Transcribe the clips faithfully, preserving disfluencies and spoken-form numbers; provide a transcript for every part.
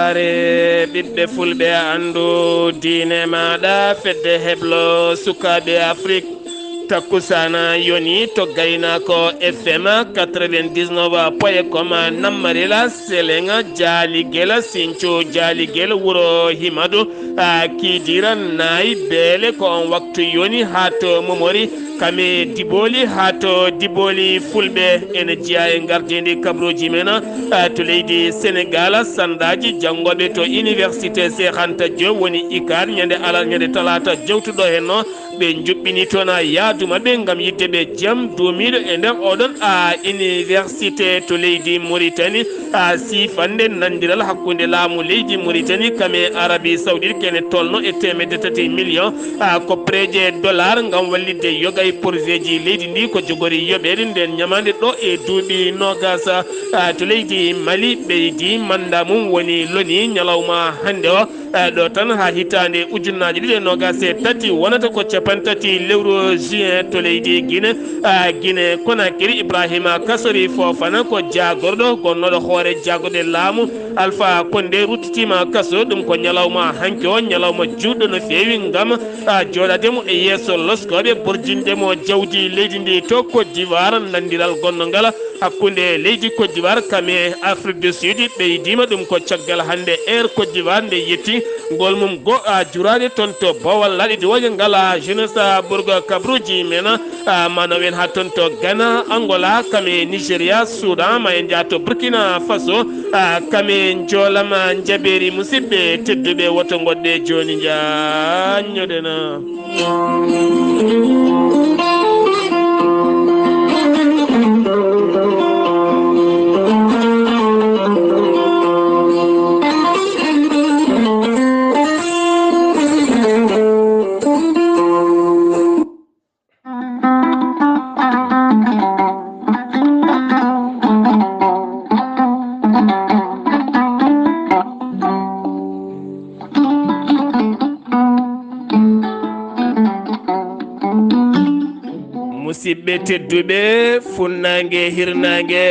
Are ɓiɓɓe fulɓe, anndu diine maaɗa, fedde heblo sukaaɓe Afrik. Takkusana yoni to Gaynako F M quatre-vingt-dix-neuf point com, Nammarila, Selenga, Jaaligel, Sinco, Jaaligel, wuro Himadu, a, Kidira, Nayi, Beele, ko on waktu yoni haa to Momori. Kame Diboli haa to Diboli fulɓe ene jeyaa e ngardiindi kabaruuji men, eh, to leydi Senegal. Sandaaji janngooɓe to Université Cheikh Anta Diop woni ikaar ñande ala-, ñande talaata jowtuɗo heen o, ɓe njuɓɓini toon yaadu maɓɓe ngam yiɗde ɓe jam duumiiɗo e nder oɗon a université to leydi Mauritanie. A, siifannde nanndiral hakkunde laamu leydi Mauritanie kame Arabie Saoudite kene tolno e teemedde tati million. A, ko projet dollar ngam wallitde yoga e projetji leydi ndi ko jogori yoɓeede nden ñamaande ɗo e duuɓi noogas. A, to leydi Mali ɓeydi manda mum woni loni ñalawma hannde o. A, ɗo tan haa hitaande ujunnaaji ɗiɗi e noogas e tati wonata ko cappanɗe tati lewru juin to leydi Guinée. A, Guinée Conakry, Ibrahima Kasori Fofana ko jaagorɗo gonnooɗo hoore jaagorɗe laamu. Alpha Condé ruttitiima kaso, ɗum ko ñalawma hanki o, ñalawma juutɗo no feewi ngam, a, jooɗaade mo e yeeso loskooɓe, borjinde mo jawdi leydi ndi to Côte d'Ivoire. Nanndiral gonnongal hakkunde leydi Côte d'Ivoire kame Afrique du Sud ɓeydiima, ɗum ko caggal hannde Air Côte d'Ivoire nde yetti ngol mum go, a, juraade toon to Bawal Laaɗe Diwooje ngala jeunesse, a, Bourg Kabrouji men, a, manowen haa toon to Ghana, Angola, kame Nigeria, Soudan, ma en njaa to Burkina Faso, a, kame njoolam njabeeri. Musidɓe tedduɓe, woto ngoɗɗe jooni njaanñoɗen. Musidɓe tedduɓe, funnaange, hirnaange,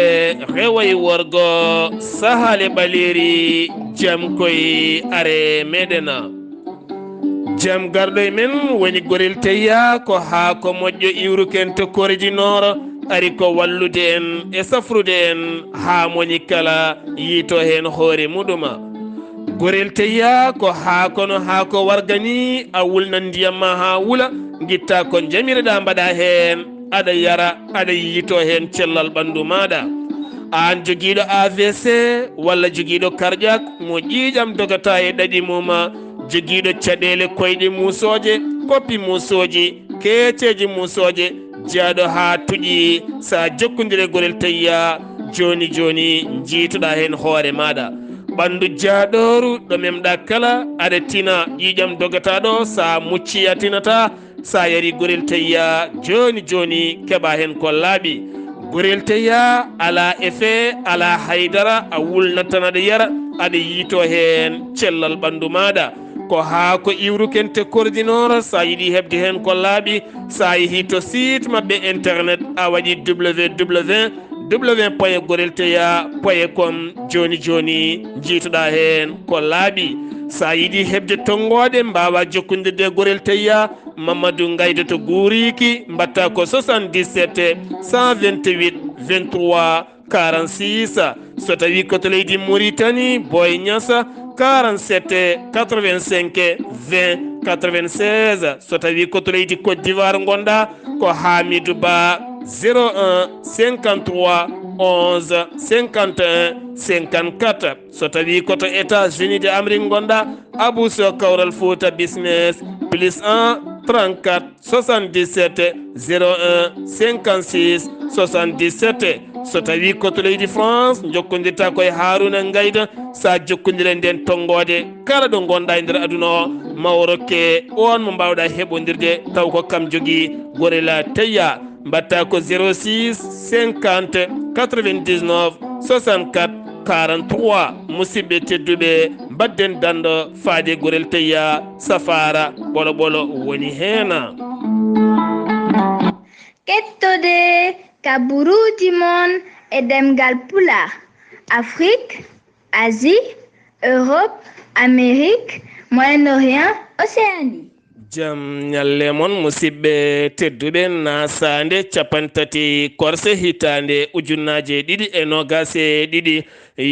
rewo e worgo, sahaale ɓaleeri, jam koy are meɗen. Jam garɗo e men woni Gorel Teyya, ko haa ko moƴƴo iwruken to Corée du Nord, ari ko wallude en e safrude en haa moni kala yiito heen hoore muɗuma. Gorel Teyya ko haa kono haa ko warga ni, a wulna ndiyam ma haa wula, ngitta ko njamireɗa mbaɗa heen, aɗa yara, aɗa yiito heen cellal ɓanndu maaɗa. Aan jogiiɗo A V C walla jogiiɗo cardiaque mo ƴiiƴam dogata e ɗaɗi mum, jogiiɗo caɗeele koyɗe muusooje, koppi muusooji, keeceeji muusooje, jaaɗo haa tuƴi, sa jokkondire Gorel Teyya, jooni jooni njiitoɗa heen hoore maaɗa. Ɓanndu jaaɗooru ɗo memɗa kala, aɗa tina ƴiiƴam dogata ɗo, sa mucci a tinata, sa yari Gorel Teyya, jooni jooni keɓa heen ko laaɓi. Gorel Teyya alaa effet, alaa haydara, a wulnat tan aɗa yara, aɗa yiito heen cellal ɓanndu maaɗa. Ko haa ko iwruken te Corée du Nord, sa yiɗi heɓde heen ko laaɓi, sa yehi to site maɓɓe internet, a waɗi W W W point gorel teyya point com, jooni jooni njiitoɗa heen ko laaɓi. Sa yiɗi heɓde tonngooɗe mbaawa jokkondirde e Gorel Teyya, Mamadou Ngaydo to Guuriki, mbaɗta ko soixante-dix-sept, cent vingt-huit, vingt-trois, quarante-six. So tawi ko to leydi Mauritanie, Boy Niass, quarante-sept, quatre-vingt-cinq, vingt, quatre-vingt-seize. So tawi ko to leydi Côte d'Ivoire ngonɗa, ko Hamidou Ba, zéro un, cinquante-trois, onze, cinquante et un, cinquante-quatre. So tawi ko to États-Unis de Amérique ngonɗa, Abou Sow Kawral Fouta Business, plus un, trente-quatre, soixante-dix-sept, zéro un, cinquante-six, soixante-dix-sept. So tawi ko to leydi France, jokkondirta ko e Harouna Ngayda, sa jokkondire nden tonngode kala ɗo ngonɗa e nder aduna o, ma o rokke on mo mbawɗa heɓodirde, taw ko kam jogii Gorel Teyya. Mbaɗta ko zéro six, cinquante, quatre-vingt-dix-neuf, soixante-quatre, quarante-trois. Musidɓe tedduɓe, mbadden dando faade Gorel Teyya, safaara ɓolo ɓolo woni heen. Kettode kabaruuji mon e ɗemngal Pulaar, Afrik, Asie, Europe, Amérique, Moyen-Orient, Océanie. Jam ñalle mon, musidɓe tedduɓe. Nasaande capantati korse hitaande ujunnaaje ɗiɗi e noogaas e ɗiɗi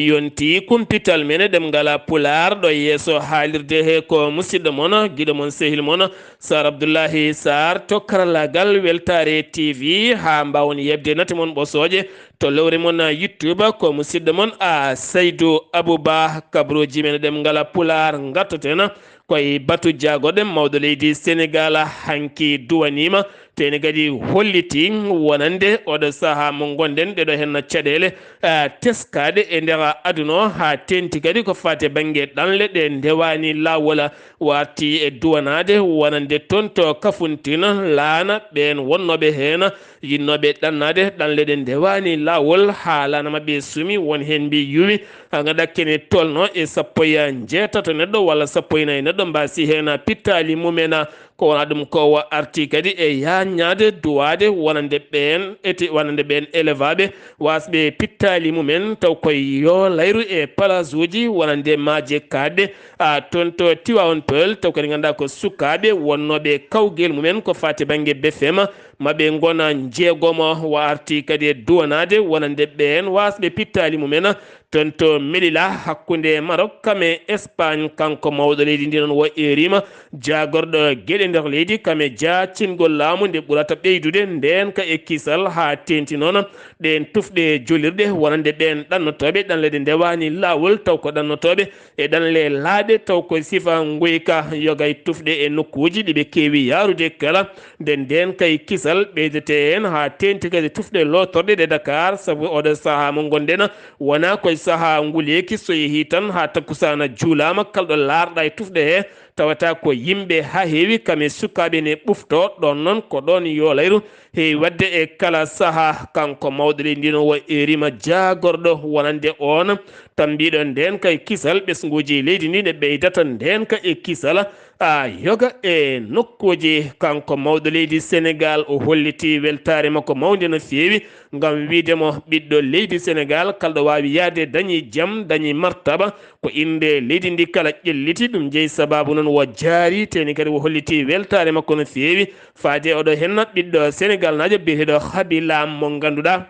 yonti kumpital men e ɗemngal Pulaar. Ɗo yeeso haalirde he ko musidɗo mon, giɗo mon, sehil mon, Sar Abdullahi Sar to karallaagal Weltaare T V. Haa mbaawon yeɓde nate mon ɓosooje to lowre mon YouTube, ko musidɗo mon a Saydu Abuba kabrooji men e ɗemngal Pulaar. Ngartoten koye batu jaagorɗe mawɗo leydi Senegal hanki duwaniima, teni kadi holliti wonande oɗo sahaa mo ngonɗen ɗeɗo henna caɗeele, ah, teskaɗe e nder aduna o, haa tenti kadi ko faati e bannge ɗanle ɗe ndewaani laawol, warti e duwanaade wonande toon to Kafuntina. Laana ɓeen wonnooɓe heen yinnooɓe ɗannaade ɗanle ɗe ndewaani laawol, haa laana maɓɓe sumi, won heen mbi yuwi, haa ngannduɗaa kene tolno e sappo e jeetato neɗɗo walla sappo e nayi neɗɗo mbaasi heen pittaali mumen. Ko wona ɗum ko o arti kadi e yaññaade duwaade wonande ɓeen eti wonande ɓeen elevaaɓe waasɓe pittaali mumen taw koye yo layru e palasuuji wonande maaje kaaɗɗe, a toon to Tiwaawan Peul, taw kadi ngannduɗaa ko sukaaɓe wonnooɓe kawgel mumen ko faati bannge B F M, maɓe ngona jeegomo. O arti kadi e duwanaade wonande ɓeen waasɓe pittaali mumen toon to Melilla hakkunde Maroc kam e Espagne. Kanko mawɗo leydi ndi noon o eeriima jaagorɗo geɗe nder leydi kam e jaacingol laamu nde ɓurata ɓeydude ndeenka e kisal, haa teenti noon ɗeen tufɗe julirɗe wonande ɓeen ɗannotooɓe ɗanle ɗe ndewaani laawol taw ko ɗannotooɓe e ɗanle laaɓe taw ko sifa nguyka, yoga e tufɗe e nokkuuji ɗi ɓe keewi yaarude kala. Nde ndeenka e kisal ɓeydete heen haa teenti kadi tufɗe lootorɗe ɗe Dakar, sabu oɗo sahaa mo ngonɗen wonaa koye sahaa nguleeki, so yehii tan haa takkusaana juulaama, kala ɗo laarɗaa e tufɗe he tawata ko yimɓe haa heewi kam e sukaaɓe ne ɓuftoo. Ɗoon noon ko ɗoon yoolayru heewi waɗde e kala sahaa. Kanko mawɗo leydi ndi noon o eeriima jaagorɗo wonande oon tambiiɗo ndeenka e kisal, ɓesnguuji leydi ndi ne ɓeydata ndeenka e kisal, a yoga e nokkuuji. Kanko mawɗo leydi Senegal o holliti weltaare makko mawnde no feewi ngam wiyde mo ɓiɗɗo leydi Senegal kala ɗo waawi yahde dañi jam, dañi martaba, ko innde leydi ndi kala ƴelliti. Ɗum jeyi sabaabu noon o jaari, teni kadi o holliti weltaare makko no feewi faade oɗo henna ɓiɗɗo Senegal naajo biyeteeɗo Habi Lam mo ngannduɗaa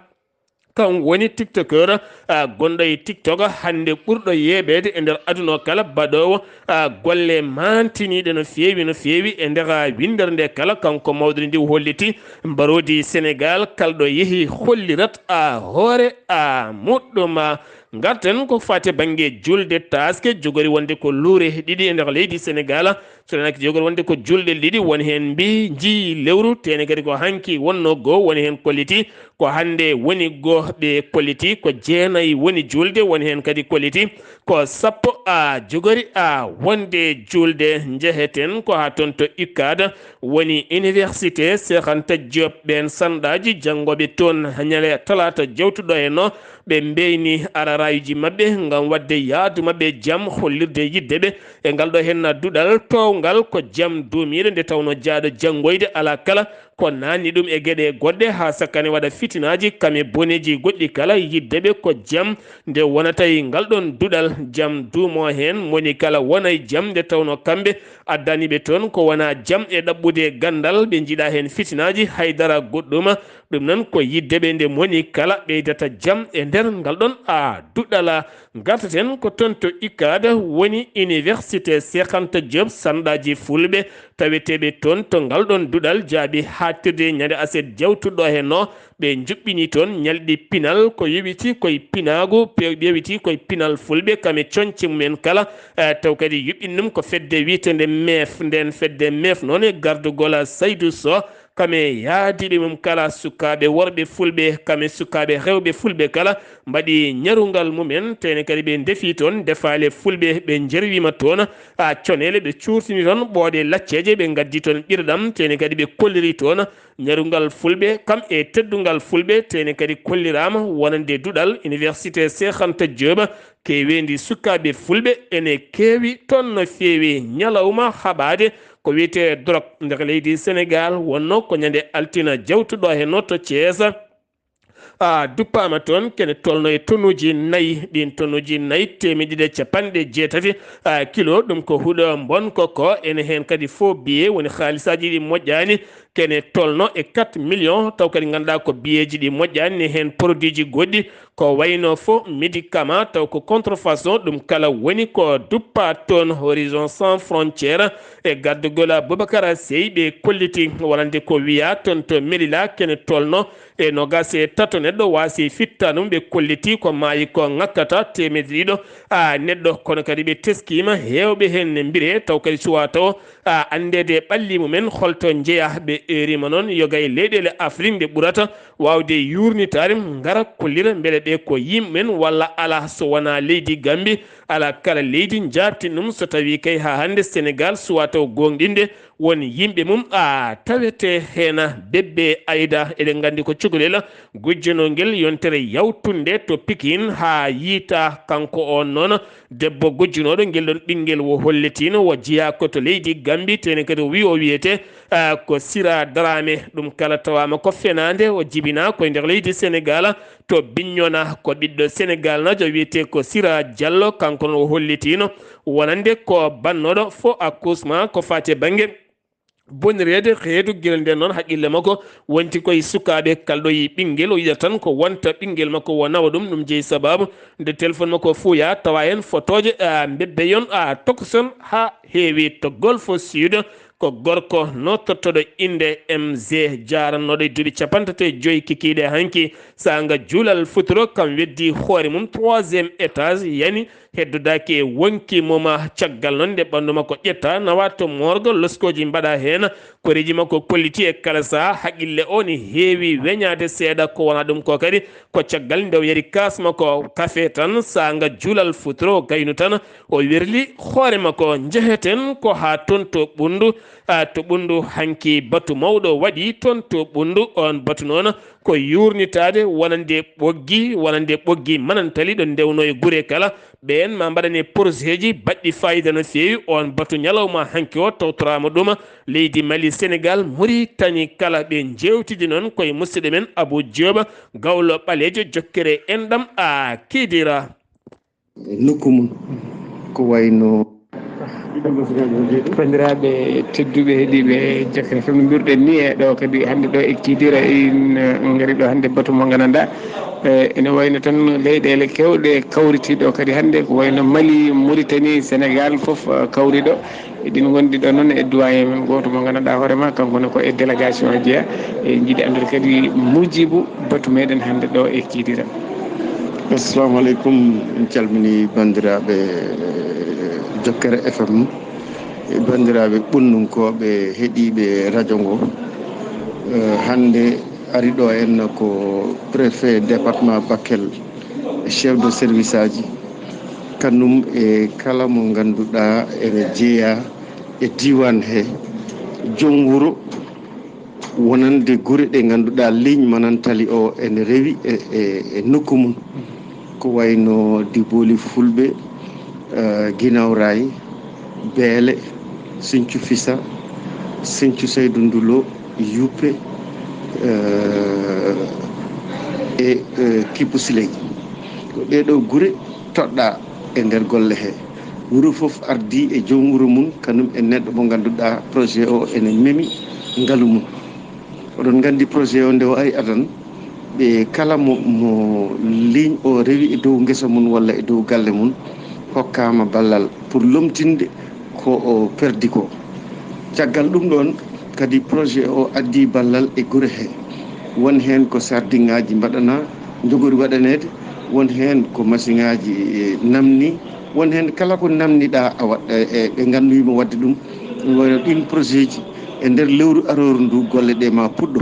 kam woni tiktokeur, a, gonɗo e TikTok hannde ɓurɗo yeeɓeede e nder aduna o kala, baɗoowo, a, golle maantiniiɗe no feewi, no feewi e nder, a, winndere nde kala. Kanko mawɗo ndi holliti mbaroodi Senegal kala ɗo yehi hollirat, a, hoore, a, muɗɗum, a. Ngarten ko faati e bannge julde taaske jogori wonde ko luure ɗiɗi e nder leydi Senegal. So renaki jogori wonde ko julɗe ɗiɗi, woni heen mbi njii lewru, teni kadi ko hanki wonno goo, woni heen kolliti ko hannde woni goo ɓe kolliti, ko jeenayi woni julde, woni heen kadi kolliti ko sappo a jogori a wonde julde. Njeheten ko haa toon to UCAD, woni Université Cheikh Anta Diop, ɓeen sanɗaaji janngooɓe toon ñande talaata jawtuɗo e no ɓe mbeyni ararayuji maɓɓe ngam waɗde yaadu maɓɓe jam, hollirde yidde ɓe e ngal ɗo henna duɗal toowngal ko jam duumiiɗo, nde tawno jaaɗo janngoyde alaa kala ko naanni ɗum e geɗe goɗɗe, haa sakkane waɗa fitinaaji kam e boneeji goɗɗi kala. Yidde ɓe ko jam nde wonata e ngal ɗoon duɗal, jam duumo heen, moni kala wona e jam, nde tawno kamɓe addani ɓe toon ko wona jam e ɗaɓɓude ganndal, ɓe njiɗa heen fitinaaji, haydara goɗɗuma. Ɗum noon ko yidde ɓe nde moni kala ɓeydata jam e nder ngal ɗoon a duɗala. Ngartaten ko toon to UCAD, woni Université Cheikh Anta Diop, sanɗaaji fulɓe taweteeɓe toon to ngal ɗoon duɗal jaaɓi haaɗtirde ñande aset jawtuɗo heen o. Ɓe njuɓɓini toon ñalɗi pinal ko yowiti koye pinaagu, pe-, yowiti koye pinal fulɓe kam e coñce mumen kala. Eh, taw kadi yuɓɓini ɗum ko fedde wiyeteende meef. Ndeen fedde meef noon e gardugol Saydu Soh, kam e yaadiiɓe mum kala, sukaaɓe worɓe fulɓe, kam e sukaaɓe rewɓe fulɓe kala, mbaɗi ñarungal mumen, tene kadi ɓe ndefi toon defaale fulɓe, ɓe njerwima toon, a, coneele, ɓe cuurtini toon ɓooɗe lacceeje, ɓe ngaddi toon ɓirɗam, tene kadi ɓe kolliri toon ñarungal fulɓe, kam e teddungal fulɓe, tene kadi kolliraama wonande duɗal Université Cheikh Anta Diop, keeweendi sukaaɓe fulɓe ene keewi toon no feewi. Ñalawma haɓaade ko wiyetee drok nder leydi Senegal wonno ko ñande altina jawtuɗo heen o to Thiès. A duppaama toon kene tolno e tonnuuji nayi. Ɗiin tonnuuji nayi, teemedde ɗiɗi e capanɗe jeetati, a, kilo, ɗum ko huɗo mbonko ko. Ene heen kadi faux billet woni haalisaaji ɗi moƴƴaani, kene tolno e quatre millions, taw kadi ngannduɗaa ko biyeeji ɗi moƴƴaani, ne heen produitji goɗɗi, ko wayno faux médicament, taw ko contrefaçon, ɗum kala woni ko duppaa toon. Horizon Sans Frontières e gardugol Boubacar Seye ɓe kolliti wonande ko wiyaa toon to Melilla, kene tolno e noogaas e tato neɗɗo waasi fittaandu mum, ɓe kolliti ko maayi ko ŋakkata teemedde ɗiɗo, a, neɗɗo, kono kadi ɓe teskiima heewɓe heen ne mbiyee, taw kadi suwaa taw, a, anndeede ɓalli mumen, holto njeyaa. Ɓe eeriima noon yoga e leyɗeele Afrik nde ɓurata waawde yuurnitaade, ngara kollira mbele ɓe ko yimɓe men walla alaa, so wonaa leydi Gambi, alaa kala leydi njaabtin ɗum, so tawii kay haa hannde Senegaal suwaa taw goongɗinde won yimɓe mum, a, tawete heen. Bébé Aïda, eɗen nganndi ko cukalel gujjanoo ngel yontere yawtunde to Pikin haa yiytaa. Kanko oon noon debbo gujjanooɗo ngel ɗoon ɓinngel, o hollitiino o jeyaa ko to leydi Gambi, tene kadi o wii o wiyetee, a, ko Sira Dramé. Ɗum kala tawaama ko fenaande, o jibinaa koye nder leydi Senegaal to Bignona. Ko ɓiɗɗo Senegaalnaajo wiyetee ko Sira Diallo, kanko noon o hollitiino wonande ko bannooɗo faux accouchement ko faati e bannge bonireede reedu. Gila ndeen noon haqqille makko wonti koye sukaaɓe. Kalɗo yii ɓinngel, o yiɗat tan ko wonta ɓinngel makko o nawa ɗum. Ɗum jeyi sabaabu nde téléphone makko fuuyaa, tawa heen fotooje, a, mbebbeyon, a, tokoson haa heewi to Golfe Sud. Ko gorko nootortoɗo innde M G, jaarannooɗo e duuɓi capanɗe tati e joy kikiiɗe hanki, saanga juulal futuro, kam weddi hoore mum troisième étage, yani heddodaaki e wonkii mum. Caggal noon nde ɓanndu makko ƴettaa, nawaa to morgue, loskooji mbaɗaa heen, koreeji makko kolliti e kala sahaa. Haqqille o ne heewi weñaade seeɗa, ko wonaa ɗum ko kadi, ko caggal nde o yari kaas makko kafe tan, saanga juulal futuro, o gaynu tan, o werli hoore makko. Njeheten ko haa toon to Ɓunndu, a, to Ɓunndu hanki batu mawɗo waɗi toon to Ɓunndu. Oon batu noon ko yuurnitaade wonande ɓoggi, wonande ɓoggi manantali ɗo ndewno e gure kala. Ɓeen ma mbaɗane projetji baɗɗi faayiida no feewi. Oon batu ñalawma hanki o tawtoraama ɗum leydi Mali, Senegaal, Muritani kala. Ɓe njeewtidi noon koye musidɗo men Abou Dioba, gawlo ɓaleejo jokkere enɗam a Kidira. Nokku mum ko wayno. Banndiraaɓe tedduɓe heɗiiɓe Jokkere F M, no mbiruɗen ni e ɗo kadi hannde ɗo e Kidira, en, eh, ngari ɗo hannde batu mo ngannduɗaa, eh, ene wayno tan leyɗeele kewɗe kawriti ɗo kadi hannde, ko wayno Mali, Mauritanie, Senegal fof, eh, kawri ɗo. Eɗin ngondi ɗo noon e doyen men gooto mo ngannduɗaa hoore ma, kanko ne ko e délégation o jeyaa. E jiɗi anndude kadi muujibu batu meɗen hannde ɗo e Kidira. Assalamu aleykum, en calmini banndiraaɓe Jokkere F M, e banndiraaɓe ɓunnunkooɓe heɗiiɓe radio ngo. Eh, hannde ari ɗo en ko préfet département Bakel, chef de service aji, kanum e kala mo ngannduɗaa ene jeyaa e diiwaan he, joom wuro, wonande gure ɗe ngannduɗaa ligne manantali o ene rewi e, e, e nokku mum. Ko wayno Diboli Fulɓe, eh, Guinaw Rail, Beele, Sinthiou Fissa, Sinthiou Saydou Ndulo, Yuppe, eh, e, eh, Kipu Siley. Ko ɗee ɗoo gure toɗɗaa e nder golle he. Wuro fof ardii e joom wuro mum, kanum e neɗɗo mo ngannduɗaa projet o ene memi ngalu mum. Oɗon nganndi projet o nde o ari adan, ɓe kala mo, mo ligne o rewi e dow ngesa mum walla e dow galle mum, hokkaama ballal pour lomtinde ko o perdi ko. Caggal ɗum ɗoon kadi projet o addi ballal e gure he. Won heen ko sardiŋaaji mbaɗanaa, njogori waɗaneede, won heen ko masiŋaaji, e, namni, won heen kala ko namniɗaa a waɗ-, e, e, ɓe ngannduyiima waɗde ɗum. Ɗum wayno ɗiin projet ji e nder lewru arooru ndu golle ɗe ma puɗɗo,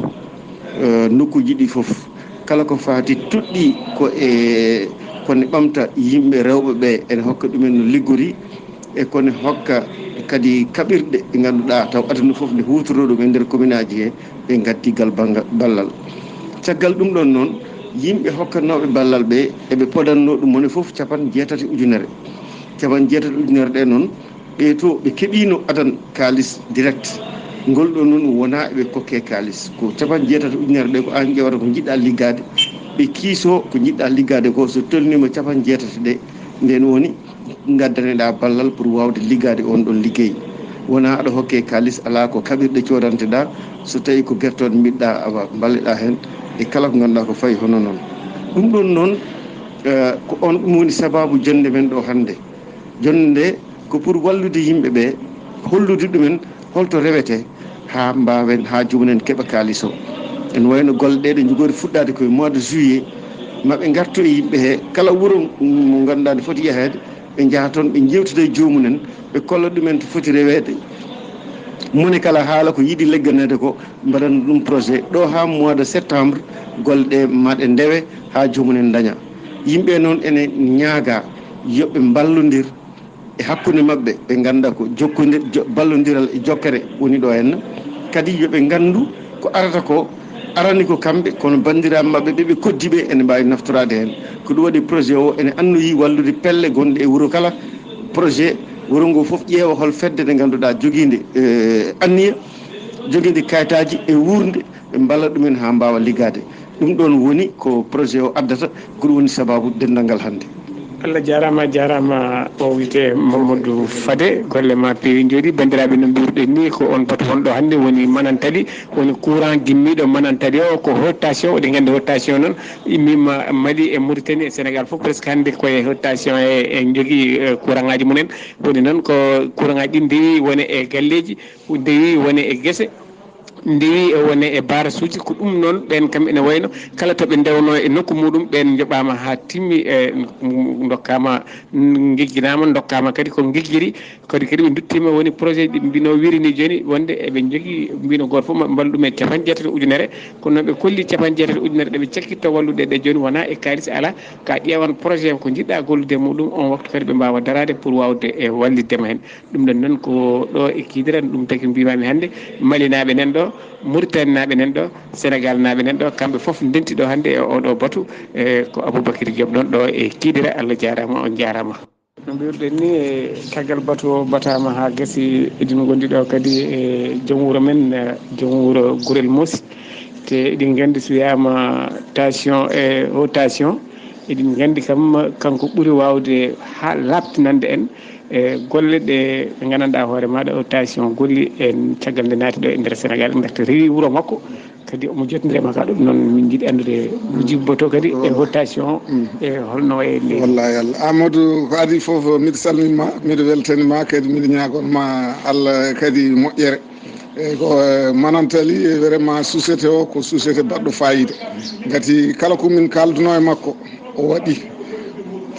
eh, nokkuuji ɗi fof. Kala ko faati toɗɗi ko e, ko ne ɓamta yimɓe rewɓe ɓe, ene hokka ɗumen no liggori, e ko ne hokka kadi kaɓirɗe ɗe ngannduɗaa taw aduna fof nde huutoroo ɗum e nder commune aji he, ɓe ngaddi gal banga-, ballal. Caggal ɗum ɗoon noon, yimɓe hokkanooɓe ballal ɓe, eɓe podannoo ɗum mone fof capanɗe jeetati ujunere. Capanɗe jeetati ujunere ɗe noon, ɓe to ɓe keɓiino adan kaalis direct. Ngol ɗoo noon wonaa eɓe kokkee kaalis. Ko capanɗe jeetati ujunere ɗe ko aan ƴeewata ko njiɗɗaa liggaade, Ɓe kiiso ko njiɗɗa liggaade ko, so tolniima capanɗe jeetati ɗe, ndeen woni ngaddaneɗa ballal pour waawde liggaade on ɗon liggey. Wonaa aɗa hokke kaalis, alaa ko kaɓirɗe coodanteɗa, so tawi ko gertooɗe mbiɗɗa awa mballeɗa heen e kala ko ngannduɗa ko fayi hono noon. Ɗum ɗon noon, eh, ko on ɗum woni sababu jonnde men ɗo hannde. Jonnde ko pour wallude yimɓe ɓe, hollude ɗumen holto rewete haa mbaawen, haa jomumen keɓa kaalis o. Ene wayno golle ɗe ɗe njogori fuɗɗaade koye mois de juillet, ma ɓe ngartu e yimɓe he kala wuro mo ngannduɗaa ne foti yaheede, ɓe njaha toon ɓe njeewtida e joomumen, ɓe kolla ɗumen to foti reweede. Mone kala haala ko yiɗi legganeede ko, mbaɗan ɗum projet ɗo haa mois de septembre, golle ɗe ma ɗe ndewe haa joomumen daña. Yimɓe noon ene ñaaga yo ɓe mballondir e hakkunde maɓɓe, ɓe ngannda ko jokkondir, jo-, ballondiral e jokkere woni ɗo henna. Kadi yo ɓe nganndu ko arata ko, arani ko kamɓe, kono banndiraaɓe maɓɓe ɓe ɓe koddi ɓe ene mbaawi naftoraade heen. Ko ɗum waɗi projet o ene annoyi wallude pelle gonɗe e wuro kala. Projet wuro ngo fof ƴeewa hol fedde nde ngannduɗaa jogiinde, eh, anniya, jogiinde kayitaaji e wuurnde, ɓe mballa ɗumen haa mbaawa liggaade. Ɗum ɗoon woni ko projet o addata, ko ɗum woni sababu denndal ngal hannde. Allah jaaraama, jaaraama. O wiyetee Mamadou Fade, golle ma peewi njooɗi. Banndiraaɓe, no mbiruɗen ni, ko on batu wonɗo hannde woni Manantali, woni courant gimmiiɗo Manantali o, ko haute tension. Oɗen nganndi haute tension noon, immiima Mali e Mauritanie e Sénégal fof, presque hannde koye haute tension e, e njogii, eh, courant ngaaji mumen. Woni noon ko courant ngaaji ɗi ndewi woni e galleeji, ndewi woni e gese, ndewi e wone e barasuuji. Ko ɗum noon, ɓeen kam ene wayno kala to ɓe ndewno e nokku muɗum, ɓeen njoɓaama haa timmi, e ndokkaama, ngejjinaama, ndokkaama kadi ko ngejjiri. Kadi, kadi ɓe nduttiima, woni projet ɗi mbino wirini jooni wonde eɓe njogii, mbino gooto fof maɓɓe mballu ɗum e capanɗe jeetati ujunere. Kono noon ɓe kolli capanɗe jeetati ujunere ɗe ɓe cakkitta wallude ɗe jooni wonaa e kaalis alaa. Ka ƴeewan projet ko njiɗɗa gollude e muɗum, on waktu kadi ɓe mbaawa daraade pour waawde e wallitde ma heen. Ɗum ɗon noon ko ɗo e Kidira, ɗum tagi mbiimaami hannde, Malinaaɓe nan ɗo, Muritaninaaɓe nan ɗo, Senegaalnaaɓe nan ɗo, kamɓe fof ndenti ɗo hannde e oɗo batu, e ko Aboubacry Diop ɗon ɗo e Kidira. Allah jaaraama, on njaaraama. No mbiruɗen ni, e caggal batu o bataama haa gasi, eɗin ngondi ɗo kadi e joom wuro men, e joom wuro Gurel Moos. Te eɗin nganndi so wiyaama tension e haute tension, eɗin nganndi kam kanko ɓuri waawde haa laaɓtinande en e golle ɗe ɓe nganndanɗaa hoore maaɗa o tension golli en caggal nde naati ɗo e nder Sénégal, ndaxte rewi wuro makko, kadi omo jotindira e makko. Ɗum noon min njiɗi anndude Mujibbo to kadi e haute tension e holno wayi ni. Wallahi Allah. Amadou, ko adii fof, miɗo salmin ma, miɗo weltani ma, kadi miɗo ñaagon ma Allah kadi moƴƴere. Eyi, ko, eh, Manantali, eh, vraiment, société o ko société baɗɗo fayida. Ngati kala ko min kaalduno e makko, o waɗi.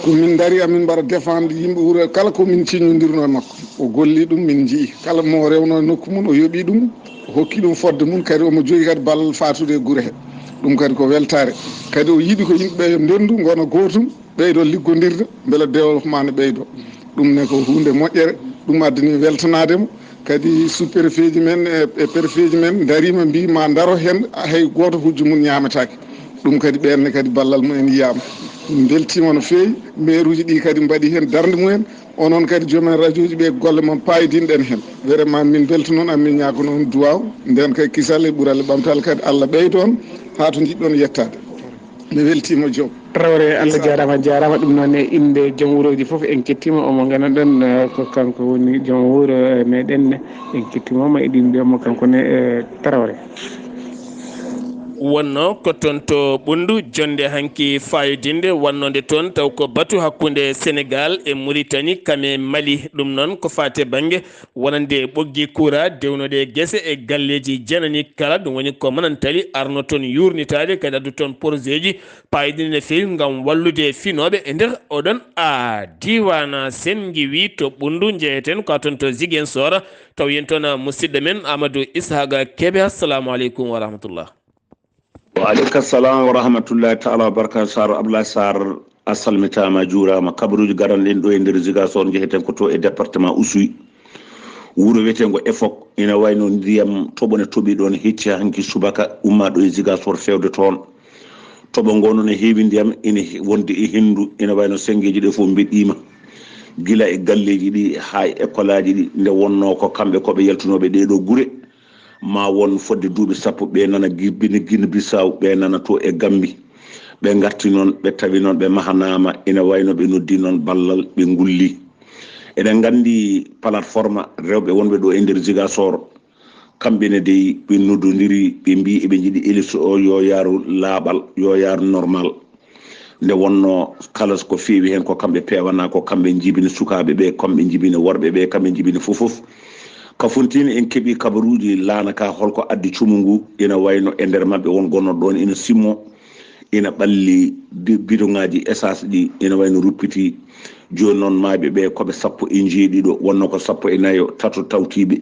Ko min dari, amin mbaɗa défendre yimɓe wuro, kala ko min ciññondirno e makko, o golli ɗum, min njii. Kala mo rewno e nokku mum, o yoɓi ɗum, o hokki ɗum fodde mum, kadi omo jogii kadi ballal fatude e gure he. Ɗum kadi ko weltare. Kadi o yiɗi ko yimɓe ɓe yo ndendu, ngona gootum, ɓeydo liggondirde, mbele développement ne ɓeydo. Ɗum ne ko huunde moƴƴere, ɗum addani weltanaade mo. Kadi sous-préfet ji men e, e préfet ji men ndariima, mbii ma ndaro heen, hay gooto hujju mum ñaametaake. Ɗum kadi ɓeen ne kadi ballal mumen yiyaama. Min mbeltiima no feewi, maire uji ɗi kadi mbaɗi heen darnde mumen. Onon kadi joom en radio ji ɓe, golle mon paayodinɗen heen. Vraiment min mbelta noon, amin ñaago noon duwaaw. Ndeen kadi kisal e ɓural e ɓamtal kadi Allah ɓeydo on haa to njiɗɗon yettaade. Mi weltiima Diop. Traoré, Allah jaaraama, jaaraama. Ɗum noon e innde joom wuroji fof en kettiima, omo ngana ɗon, eh, ko kanko woni joom wuro, eh, meɗen. En kettiima mo, eɗin mbiyamo kanko ne, eh, Traoré. Wonno ko toon to Ɓunndu, jonnde hanki fayodinde wannode toon, taw ko batu hakkunde Senegaal e Muritani, kam e Mali. Ɗum noon ko faate bannge wonande ɓoggi kuura dewnude gese e galleeji janani kala. Ɗum woni ko Manantali arno toon yuurnitaade, kadi addu toon porosieji paayɗini no feewi ngam wallude finooɓe e nder oɗon a diiwaan. Sen ngiwi to Ɓunndu, njeheten ko toon to Ziguinchor, taw yen toon musidɗo men Amadou Ishaqa Kebe. Assalamu aleykum wa rahmatullah. Wa aleyka salam wa rahmatullahi taala wa barakatuh. Saro Abdoulaye Sarr, a salmitaama, a juuraama. Kabaruuji garanɗen ɗo e nder Ziguinchor, njeheten ko to e département Oussouye. Wuro wiyeteengo Efok, ina wayno ndiyam toɓo ne toɓi ɗoon, hecci hanki subaka, umma ɗo e Ziguinchor fewde toon. Toɓo ngo noon ne heewi ndiyam, ina he-, wonde e henndu, ina wayno senngeeji ɗe fof mbeɗiima. Gila e galleeji ɗi haa e ekkolaaji ɗi, nde wonnoo ko kamɓe ko ɓe yaltunooɓe ɗee ɗoo gure. Ma won fodde duuɓi sappo, ɓe nana Gi-, Bini-, Guinée Bissau, ɓe nana to e Gambie. Ɓe ngarti noon, ɓe tawi noon, ɓe mahanaama, ina wayno ɓe noddi noon ballal, ɓe ngulli. Eɗen nganndi plateforme rewɓe wonɓe ɗo e nder Ziguinchor, kamɓe ne dey ɓe noddondiri, ɓe mbii eɓe njiɗi élection o yo yaaru laaɓal, yo yaaru normal. Nde wonnoo kala ko feewi heen ko kamɓe peewanaa, ko kamɓe njibini sukaaɓe ɓe, kamɓe njibini worɓe ɓe, kamɓe njibini fof fof. Kafountine en keɓii kabaruuji laana ka, holko addi cumu ngu, ina wayno e nder maɓɓe won gonnoɗo ɗoon ina simmo, ina ɓalli bi-, bidoŋaaji essence ɗi, ina wayno ruppiti. Jooni noon maayɓe ɓe koɓe sappo e njeeɗiɗo, wonno ko sappo e nayo, tato tawtiiɓe.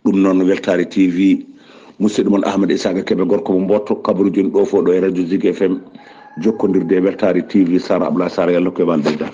Ɗum noon Weltaare T V, musidɗo mon Ahmad Isaka Kebe, gorko mo Mboto, kabaruuji en ɗo fof ɗo e Radio Zik F M, jokkondirde e Weltaare T V, Sara Abdoulaye Sara, yalla ko e wal ɓeyda.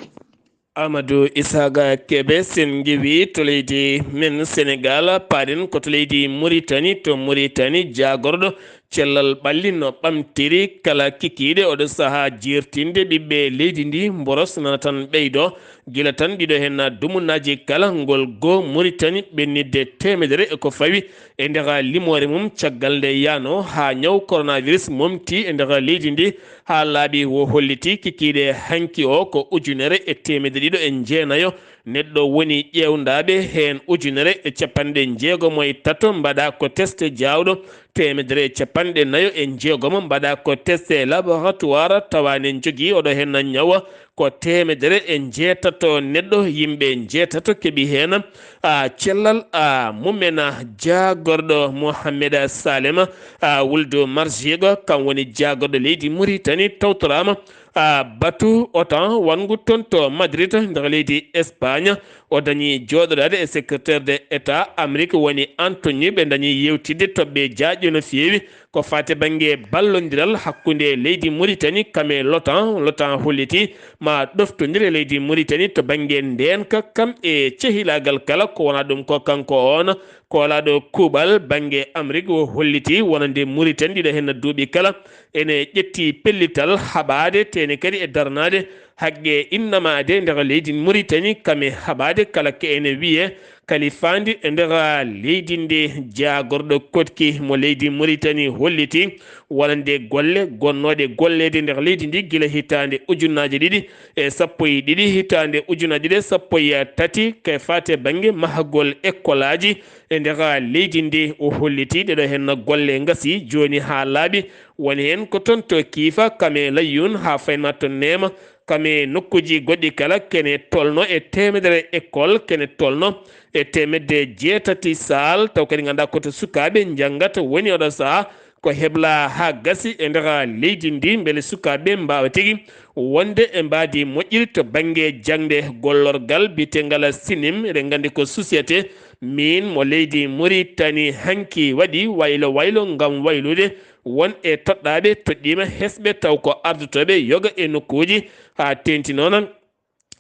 Amadou Isaka Kebe, sen ngewi to leydi men Senegal, paaɗen ko to leydi Muritani, to Muritani, jaagorɗo cellal ɓalli no ɓamtiri kala kikiiɗe oɗo sahaa jeertinde ɓiɓɓe leydi ndi, mboros nana tan ɓeydo, gila tan ɗiɗo heen dumunnaaji kala, ngol goo Muritani ɓennitde teemedere e ko fawi e nder limoore mum caggal nde yaano haa ñaw coronavirus momti e nder leydi ndi, haa laaɓi o holliti kikiiɗe hanki o ko ujunere e teemedde ɗiɗo e jeenayo neɗɗo woni ƴeewndaaɓe, heen ujunere e capanɗe jeegomo e tato mbaɗaa ko test jaawɗo, teemedere e capanɗe nayo e jeegomo mbaɗaa ko test e laboratoire, tawa ne njogii oɗo heen ñawa ko teemedere e jeetato neɗɗo, yimɓe jeetato keɓi heen a cellal a mumena. Jaagorɗo Mohamed Salema a wuldu Marjigo, kam woni jaagorɗo leydi Muritani, tawtoraama a batu OTAN wanngu toon to Madrid nder leydi Espagne. O dañi jooɗodaade e secrétaire de État Amérique woni Anthony, ɓe dañi yewtidde toɓɓe jaajɗe no feewi ko faati bannge ballondiral hakkunde leydi Muritani kam e l'OTAN. L'OTAN holliti ma ɗoftondir e leydi Muritani to bannge ndeenka kam e cehilaagal kala, ko wonaa ɗum ko kanko on koolaaɗo kuuɓal bannge Amérique o holliti wonande Muritani ɗiɗo heen duuɓi kala ene ƴetti pellital haɓaade, teene kadi e darnaade haqqe innamaade nder leydi Muritani kam e haɓaade kala ko ene wiyee kalifaandi e nder leydi ndi. Jaagorɗo koɗki mo leydi Muritani holliti wonande golle gonnooɗe golleede nder leydi ndi gila hitaande ujunnaaje ɗiɗi e sappo e ɗiɗi, hitaande ujunnaaje ɗiɗi e sappo e tati, ko e faate bannge mahagol ekkolaaji e nder leydi ndi. O holliti ɗeɗo heen golle ngasi jooni haa laaɓi, woni heen ko toon to Kiifa, kam e Layyun haa faynma to Neema, kam e nokkuuji goɗɗi kala, kene tolno e teemedere école, kene tolno e teemedde jeetati saal, taw kadi nganndaa ko to sukaaɓe njanngata woni oɗo sahaa ko hebla haa gasi e nder leydi ndi, mbele sukaaɓe mbaawa tigi wonde e mbaadi moƴƴiri to bannge jaŋde gollorgal biyetengal sinim, eɗen nganndi ko société min mo leydi Muritani hanki waɗi waylo waylo ngam waylude won e toɗɗaaɓe toɗɗiima hesɓe taw ko ardotooɓe yoga e nokkuuji haa teenti noon.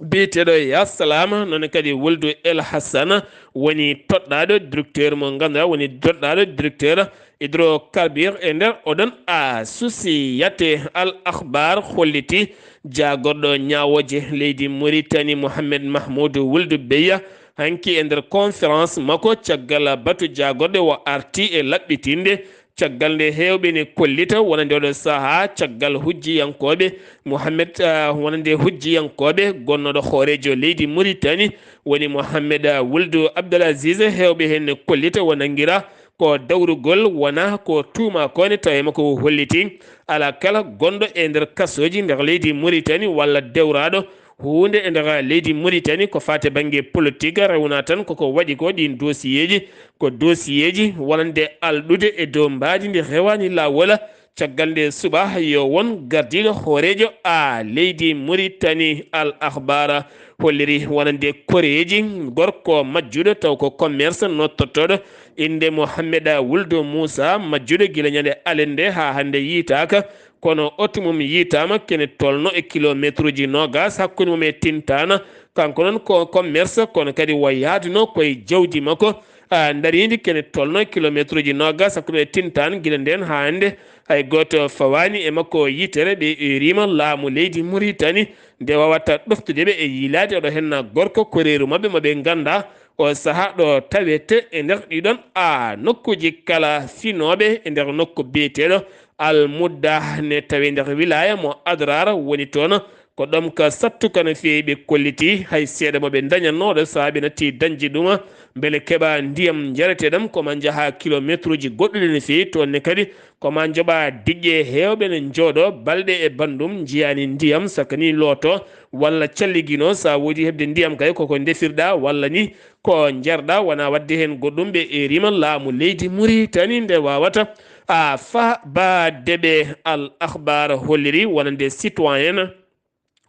Biyeteeɗo Ya Salama, noon kadi wuldu El Hassana woni toɗɗaaɗo directeur mo ngannduɗaa woni toɗɗaaɗo directeur hydrocarbure e nder oɗon a susiyate. Al Akhbar holliti jaagorɗo ñaawooje leydi Muritani Mohamed Mahmoud wuldu Beya hanki e nder conférence makko caggal batu jaagorɗe o arti e laɓɓitinde caggal nde heewɓe ne kollita wonande oɗo sahaa caggal hujjiyankooɓe Mohamed, ah, wonande hujjiyankooɓe gonnooɗo hooreejo leydi Muritani woni Mohamed, ah, wuldu Abdel Aziz, heewɓe heen ne kollita wona ngira ko dawrugol wona ko tuuma ko ne tawi makko o holliti alaa kala gonɗo e nder kasooji nder leydi Muritani walla dewraaɗo huunde e nder leydi Muritani ko faati bannge politique, rewna tan koko waɗi ko ɗiin dosiyeeji, ko dosiyeeji wonande alɗude e dow mbaadi ndi rewaani laawol. Caggal nde suɓa yo won gardiiɗo hooreejo a leydi Muritani. Al Akhbar holliri wonande koreeji gorko majjuɗo taw ko commerce nottotooɗo innde Mohamed Wuldu Muusa, majjuɗo gila ñande alende haa hannde yiitaaka. Kono oto mum yiitaama kene tolno e kilomeetruuji noogas hakkunde mum e Tintana. Kanko noon ko commerce, kono kadi o yaaduno koye jawdi makko, a, ndariindi kene tolno e kilomeetruuji noogas hakkunde e Tintana. Gila ndeen haa hannde hay gooto fawaani e makko yitere. Ɓe uriima laamu leydi Muritani nde wawata ɗoftude ɓe e yiilaade oɗo henna gorko koreeru maɓɓe mo ɓe nganndaa O sahaa ɗo tawete e nder ɗiɗon a nokkuuji kala finooɓe e nder nokku biyeteeɗo Almudda ne tawi nder wilaya mo Adrar woni toon. Ko ɗom ka sattuka no feewi ɓe kolliti hay seeɗa mo ɓe dañatnooɗo sahaa ɓe natti dañde ɗum mbele keɓa ndiyam njareteeɗam ko ma njaha kilometruuji goɗɗuɗi no feewi toon ne kadi ko ma njoɓa diƴƴe heewɓe ne njooɗo balɗe e banndum njiyaani ndiyam sakani looto walla calligino sa woodi heɓde ndiyam kay koko ndefirɗa walla ni ko njarɗa wona waɗde heen goɗɗum ɓe erima laamu leydi Muritani nde wawata a fa ba deɓe Al Akhbar holliri wonande citoyen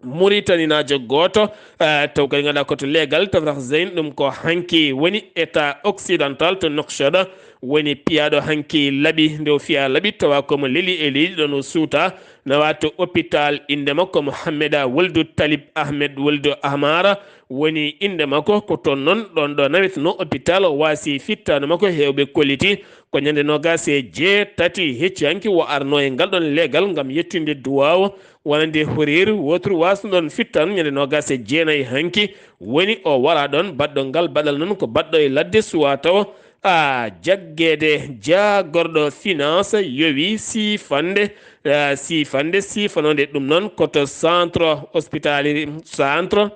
Muritaninaajo gooto eh, taw kadi ganduɗa ko to leegal tafrah Zain ɗum ko hanki woni état occidental to Nouakchott woni piyaɗo hanki laɓi nde o fiya laɓi tawa komo leli e leydi ɗon o suuta nawa to hôpital inde makko Mohammeda Woldu Talib Ahmed Woldu Ahmara woni inde makko ko toon noon ɗon ɗo nawetno hôpital o waasi fittaandu makko heewɓe kolliti ko ñande nogas e jeetati hecci hanki o arno e ngal ɗon leegal ngam yettinde duwaawo wonande horeer wotru wasno ɗon fittan ñande nogas e jeenayi hanki woni o wara ɗon baɗɗo ngal baɗal noon ko baɗɗo e ladde suwa taw a jaggeede jaagorɗo finance yowi siifande ah, siifande siifanode ɗum noon koto centre hospitalier centre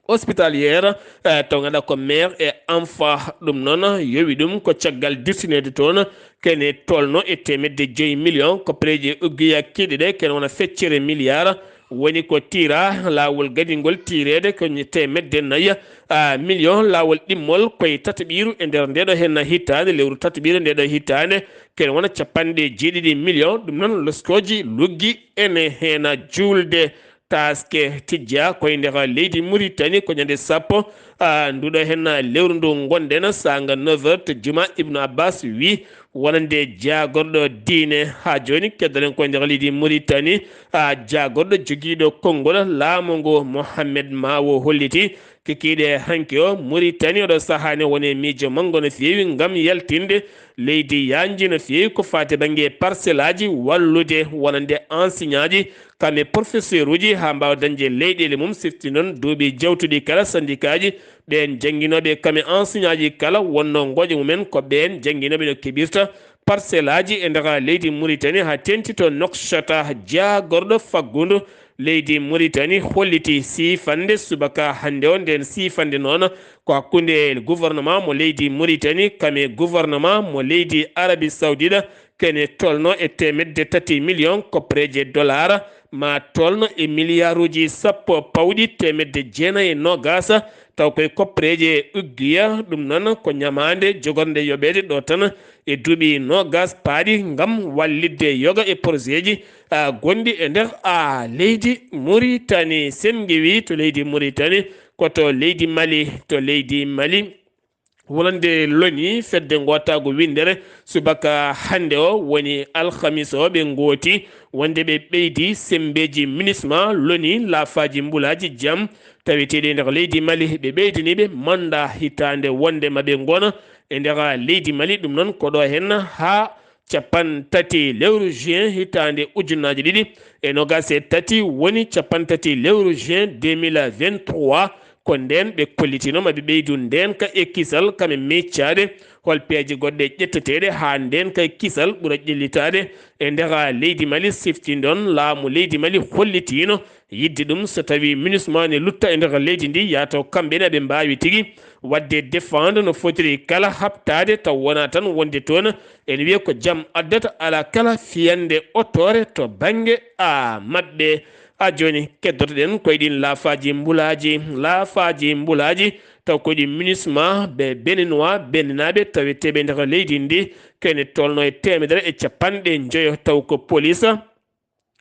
hospitalière eh, taw ganduɗa ko maire e anfa ɗum noon yowi ɗum ko caggal dirtinede toon kene tolno e temedde joyi million ko preje uggiya kiɗe ɗe kene wona feccere milliard woni ko tira lawol gadingol tirede ko temedde naya ah, million lawol ɗimmol koye tataɓiru e nder ndeɗo henna hittande lewru tataɓiru ndeɗo hittande kene wona capanɗe jeeɗiɗi million ɗum noon loskoji luggi ene hena julde taske tijja koye nder leydi Muritani ko ñande sappo ah, nduɗo hen lewru ndu gonɗen sanga neuf heures to juma Ibnu Abbas wi wonande jaagorɗo diine ha joni keddoɗen koye nder leydi Muritani ah, jaagorɗo jogiiɗo konngol laamu ngu Mohammed Mawo holliti kikiiɗe hanki o Muritani oɗo sahani woni miijo manngo no feewi ngam yaltinde leydi yanji no feewi ko fati bannge parcelle aji wallude wonande enseignant aji kamɓe professeur uji haa mbaawa dañde leyɗeele mum sifti noon duuɓi jawtuɗi kala syndicat ji ɓeen jannginooɓe kamɓe enseignant ji kala wonnoo ngoƴa mumen ko ɓeen jannginooɓe no keɓirta parcelle aji e nder leydi Mauritanie haa teeŋti to Nouakchott jaagorɗo faggudu leydi Mauritanie holliti siifannde subaka hannde o ndeen siifannde noon ko hakkunde gouvernement mo leydi Mauritanie kam e gouvernement mo leydi Arabie Saoudite kene tolno e teemedde tati million koppereeje dollar ma tolno e miliyaaruuji sappo pawɗi teemedde jeenayi e noogaas taw koye koppereeje uggiya ɗum noon ko ñamaande jogornde yoɓeede ɗo tan e duuɓi noogaas paaɗi ngam wallitde yoga e projet ji gonɗi e nder leydi Mauritanie sen ngewi to leydi Mauritanie ko to leydi Mali to leydi Mali wonande loni fedde ngotaagu winndere subaka hannde o woni alhamis o ɓe ngooti wonde ɓe ɓeydi semmbeeji minisma loni laafaaji mbulaaji jam taweteeɗi e nder leydi Mali ɓe ɓeydaniiɓe mannda hitaande wonde ma ɓe ngona e nder leydi Mali ɗum noon ko ɗo heen haa capanɗe tati lewru juin hitaande ujunnaaji ɗiɗi e noogaas e tati woni capanɗe tati lewru juin deux mille vingt-trois ko ndeen ɓe kollitino ma ɓe ɓeydu ndeenka e kisal kam e miccaade hol peeje goɗɗe ƴetteteeɗe haa ndeenka e kisal ɓura ƴellitaade e nder leydi Mali sifti ndon laamu leydi Mali hollitiino yidde ɗum so tawi minusma ne lutta e nder leydi ndi yaato kamɓe ne ɓe mbaawi tigi waɗde défendre no fotiri kala haɓtaade taw wona tan wonde toon ene wiya ko jam addata ala kala fiyande otoore to bannge a maɓɓe a jooni keddotoɗen koye ɗin laafaaji mbulaaji laafaaji mbulaaji taw koye ɗin minusma ɓe béninois béninaɓe taweteɓe nder leydi ndi kene tolno e teemedere e capanɗe njoyo taw ko police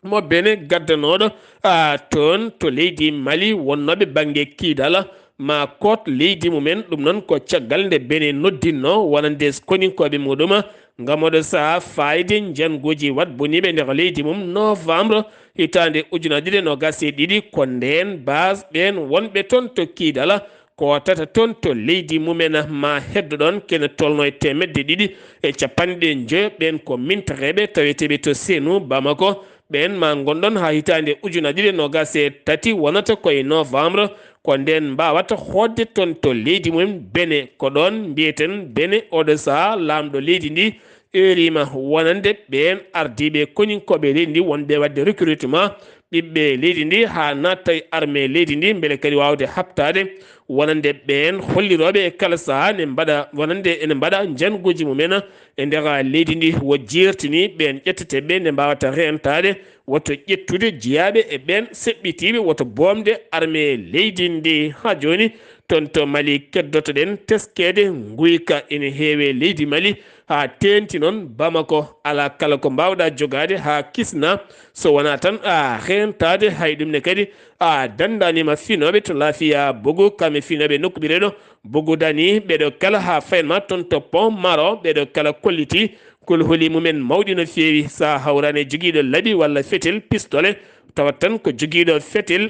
mo bene gaddanooɗo a toon to leydi Mali wonnooɓe bannge kiidal ma koot leydi mumen ɗum noon ko caggal nde bene noddinno wonande koninkooɓe muɗum ngam oɗo saha fayde njanguuji waɗ boniiɓe nder leydi mum novembre hitaande ujunaaji ɗiɗi e noogaas e ɗiɗi ko ndeen base ɓeen wonɓe toon to kiidal kootata toon to leydi mumen, ma heddo ɗoon kene tolno e teemedde ɗiɗi e capanɗe njoyo. Ɓeen ko mintareeɓe taweteeɓe to Senu, Bamako. Ɓeen ma ngonɗon haa hitaande ujunaaji ɗiɗi e noogaas e tati, wonata ko e novembre, ko ndeen mbaawata hootde toon to leydi mumen Bene. Ko ɗoon mbiyeten Bene, oɗo sahaa laamɗo leydi ndi eeriima wonande ɓeen ardiiɓe koninkooɓe leydi ndi wonɓe waɗde recrutement ɓiɓɓe leydi ndi haa natta e armée leydi ndi, mbele kadi waawde haɓtaade wonande ɓeen hollirooɓe e kala sahaa ne mbaɗa, wonande ene mbaɗa njannguuji mumen e nder leydi ndi. Wo jeertini ɓeen ƴetteteeɓe nde mbaawata reentaade, woto ƴettude jeyaaɓe e ɓeen seɓɓitiiɓe, woto boomde armée leydi ndi. Haa jooni, toon to Mali, keddoto-ɗen teskeede nguyka ene heewe leydi Mali, haa teeŋti noon Bamako. Alaa kala ko mbaaw-ɗaa jogaade haa kisnaa, so wonaa tan a reentaade. Hay ɗum ne kadi, a danndaaniima finooɓe to Laafiya Bogu, kam e finooɓe nokku biyeteeɗo Bogu Dani, ɓeeɗo kala haa fayan ma toon to Pont Maro, ɓeeɗo kala kollitii kolholi mumen mawɗi no feewi. So a hawraani e jogiiɗo laɓi walla fetel, pistolet, tawat tan ko jogiiɗo fetel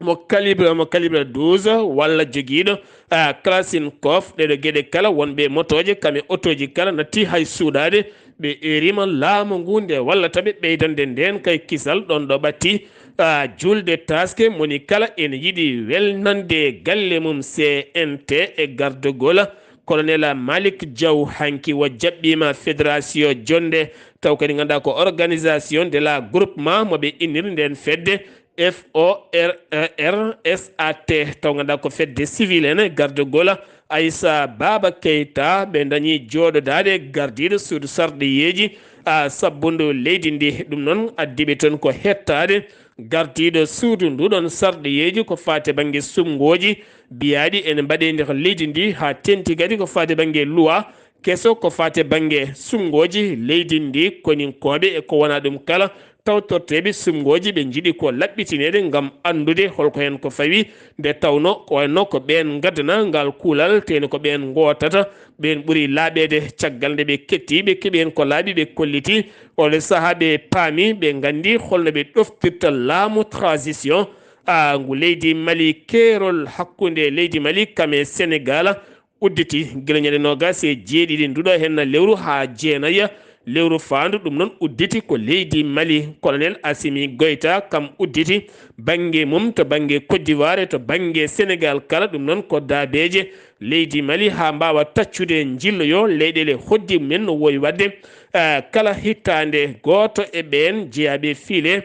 mo calibre, mo calibre douze walla jogiiɗo, ah, Kalachnikov. Ɗeeɗo geɗe kala, wonɓe motooje kam e otooji kala, natti hay suuɗaade. Ɓe eeriima laamu ngu nde wallata ɓe ɓeydande ndeen kay kisal ɗoon ɗo ɓatti, ah, juulde taaske. Moni kala ene yiɗi welnande galle mum C N T e gardogol Colonel Malick Diaw. Hanki o jaɓɓiima fédération jonnde, taw kadi ngannduɗaa ko organisation de la groupement mo ɓe inniri ndeen fedde, F O R R S A T, taw ngannduɗaa ko fedde civil en, gardogol Aissa Baba Keita. Ɓe ndañi jooɗodaade gardiiɗo suudu sarɗiyeeji, a, sabbundu leydi ndi. Ɗum noon addi ɓe toon ko hettaade gardiiɗo suudu nduɗon sarɗiyeeji ko faati bannge sumngooji, biyaaɗi ene mbaɗe nder leydi ndi, haa teeŋti kadi ko faati bannge luwa keso ko faati bannge sumngooji leydi ndi, koninkooɓe e ko wonaa ɗum kala, tawtorteeɓe sumngooji ɓe njiɗi ko laɓɓitineede ngam anndude hol ko heen ko fawi, nde tawnoo ko wayno ko ɓeen ngaddanaa ngal kuulal, tee ne ko ɓeen ngootata, ɓeen ɓuri laaɓeede caggal nde ɓe kettii, ɓe keɓi heen ko laaɓi, ɓe kollitii. Oɗo sahaa ɓe paami, ɓe nganndi hol no ɓe ɗoftirta laamu transition, a, ngu leydi Mali, keerol hakkunde leydi Mali kam e Senegaal udditi gila ñande noogaas e jeeɗiɗi nduɗo heen lewru haa jeenayi lewru faandu. Ɗum noon udditi ko leydi Mali. Colonel Assimi Goïta kam udditi bannge mum to bannge Côte d'Ivoire e to bannge Senegaal kala. Ɗum noon ko daabeeje leydi Mali haa mbaawa taccude njilloyo leyɗeele hoɗdi mumen no wowi waɗde, eh, kala hitaande gooto e ɓeen jeyaaɓe fiile,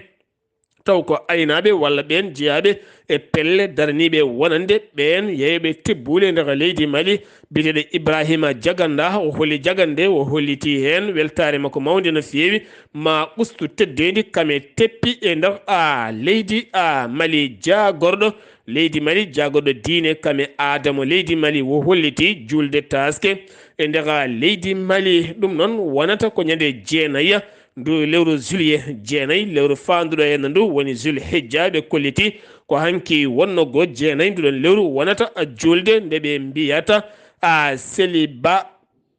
taw ko aynaaɓe walla ɓeen jeyaaɓe e pelle daraniiɓe wonande ɓeen yeeyɓe tebbuuli e nder leydi Mali. Biyeteeɗo Ibrahima Jaganda, o holli jagande, o hollitii heen weltaare makko mawnde no feewi, ma ustu teddeendi kam e teppi e nder, a, leydi, a, Mali. Jaagorɗo leydi Mali, jaagorɗo diine kam e aada mo leydi Mali, o hollitii juulde taaske e nder leydi Mali. Ɗum noon wonata ko ñande jeenayi ndu lewru juillet, jeenayi lewru faanduɗo e ndu woni Zul Hijja. Ɓe kolliti ko hanki wonnoo jeenayi nduɗon lewru wonata juulde nde ɓe mbiyata, a, Seliba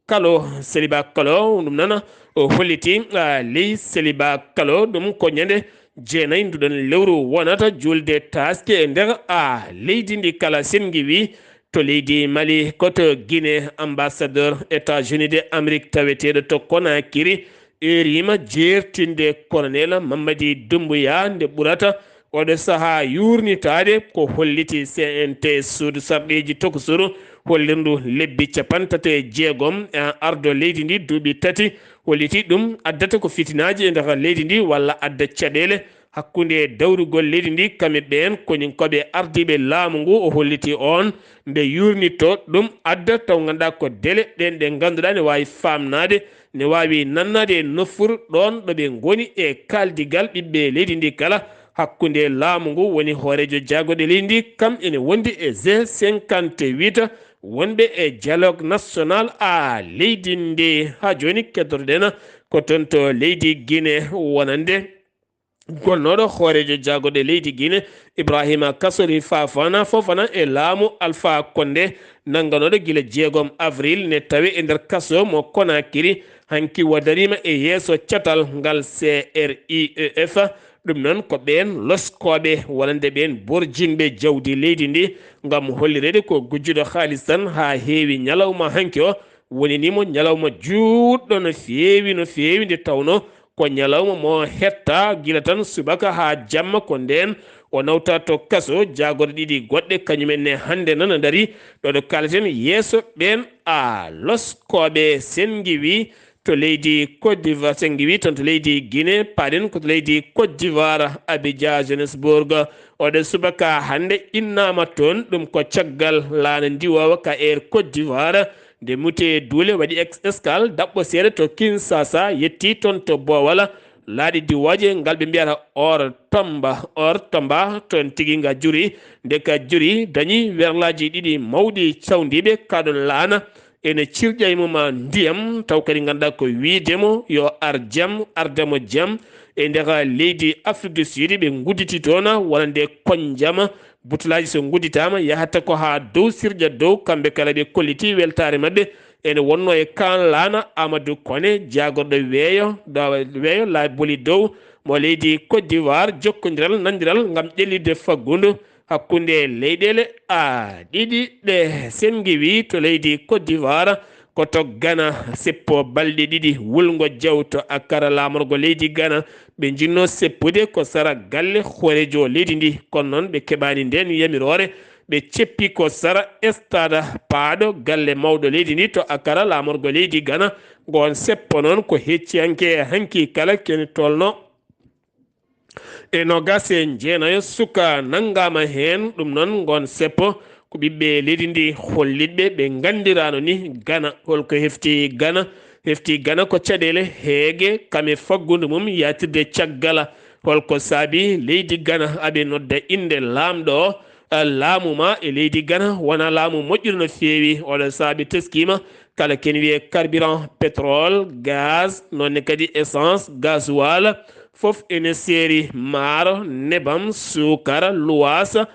Kalo, Seliba Kalo, ɗum noon o holliti, a, ley Seliba Kalo, ɗum ko ñande jeenayi nduɗon lewru wonata juulde taaske e nder, a, leydi ndi kala. Sen ngiwii to leydi Mali, ko to Guinée, ambassadeur États-Unis de Amérique taweteeɗo to Conakry, eeriima jeertinde Colonel Mamadi Doumbouya nde ɓurata oɗo sahaa yuurnitaade, ko holliti C N T, suudu sarɗiiji tokosuru, hollirndu lebbi capanɗe tati e jeegom, e ardo leydi ndi duuɓi tati, holliti ɗum addata ko fitinaaji e nder leydi ndi walla adda caɗeele hakkunde dawrugol leydi ndi kam e ɓeen koninkooɓe ardiiɓe laamu ngu. O holliti oon nde yuurnitto ɗum adda, taw ngannduɗaa ko dele ɗeen ɗe ngannduɗaa ne waawi faamnaade, ne waawi nannaade e nofuru ɗoon ɗo ɓe ngoni e kaaldigal ɓiɓɓe leydi ndi kala. Hakkunde laamu ngu woni hooreejo jaagorɗe leydi ndi, kam ene wondi e G cinquante-huit wonɓe e dialogue national a leydi ndi. Haa jooni keddotoɗen ko toon to leydi Guinée wonande gonnooɗo hooreejo jaagorɗe leydi Guinée, Ibrahima Kassory Fofana, Fofana e laamu Alpha Condé, nannganooɗo gila jeegom avril, ne tawi e nder kaso mo Conakry. Hanki o dariima e yeeso catal ngal C R I E F. Ɗum noon ko ɓeen loskooɓe wonande ɓeen borjinɓe jawdi leydi ndi ngam hollireede ko gujjuɗo haalis tan haa heewi ñalawma hanki o. Woni ni mo ñalawma juutɗo no feewi, no feewi, nde tawnoo ko ñalawma mo hetta gila tan subaka haa jamma. Ko ndeen o nawta to kaso. Jaagorɗe ɗiɗi goɗɗe kañum en ne hannde nana ndarii ɗo, ɗo kaaleten yeeso ɓeen a loskooɓe. Senngi wi to leydi Côte d'Ivoire, Senngi wi toon to leydi Guinée, paaɗen ko to leydi Côte d'Ivoire, Abidjan, Johannesburg. Oɗo subaka hannde innaama toon, ɗum ko caggal laana ndiwoowa ka Air Côte d'Ivoire. Nde Mutee Duule waɗi ex-, escale daɓɓo seeɗa to Kinshasa, yetti toon to Boowal, laaɗe diwooje ngal ɓe mbiyata Or Tomba, Or Tomba, toon tigi nga juri. Nde ka juri, dañi werlaaji ɗiɗi mawɗi cawndiiɓe kaɗon laana. Ene cirƴa e mum ndiyam, taw kadi ngannduɗaa ko wiide mo yo ar jam, arda mo jam. E nder leydi Afrique du Sud, ɓe ngudditi toon wonande koñjam. Butulaaji so ngudditaama, yahata ko haa dow, sirƴa dow, kamɓe kala ɓe kolliti weltaare maɓɓe. Ene wonnoo e kaan laana Amadou Koné, jaagorɗo weeyo, ɗo weeyo laaboli dow mo leydi Côte d'Ivoire, jokkondiral, nanndiral ngam ƴellitde faggudu hakkunde leyɗeele a ɗiɗi ɗe. Senngi wi to leydi Côte d'Ivoire, ko to Ghana, seppo balɗe ɗiɗi wulngo jawto a kara laamorgo leydi Ghana. Ɓe njinnoo seppude ko sara galle hooreejo leydi ndi, kono noon ɓe keɓaani ndeen yamiroore. Ɓe ceppi ko sara stade paaɗo galle mawɗo leydi ndi to a kara laamorgo leydi Ghana. Ngoon seppo noon ko hecciyanke hanki kala kene tolno e noogaas e jeenayo suka nanngaama heen. Ɗum noon, ngoon seppo ko ɓiɓɓe leydi ndi hollitɓe ɓe nganndiraano ni Ghana. Holko hefti Ghana? Hefti Ghana ko caɗeele heege, kam e faggudu mum yaatirde caggal. Holko saabi leydi Ghana aɓe nodda innde laamɗo o? Eh, laamu ma e leydi Ghana wona laamu moƴƴuɗo no feewi. Oɗo saabi teskiima kala ken wiyee carburant, pétrole, gaz, noonne kadi essence, gasoil, fof ene seeri, maaro, nebam, suukara, luwaasa,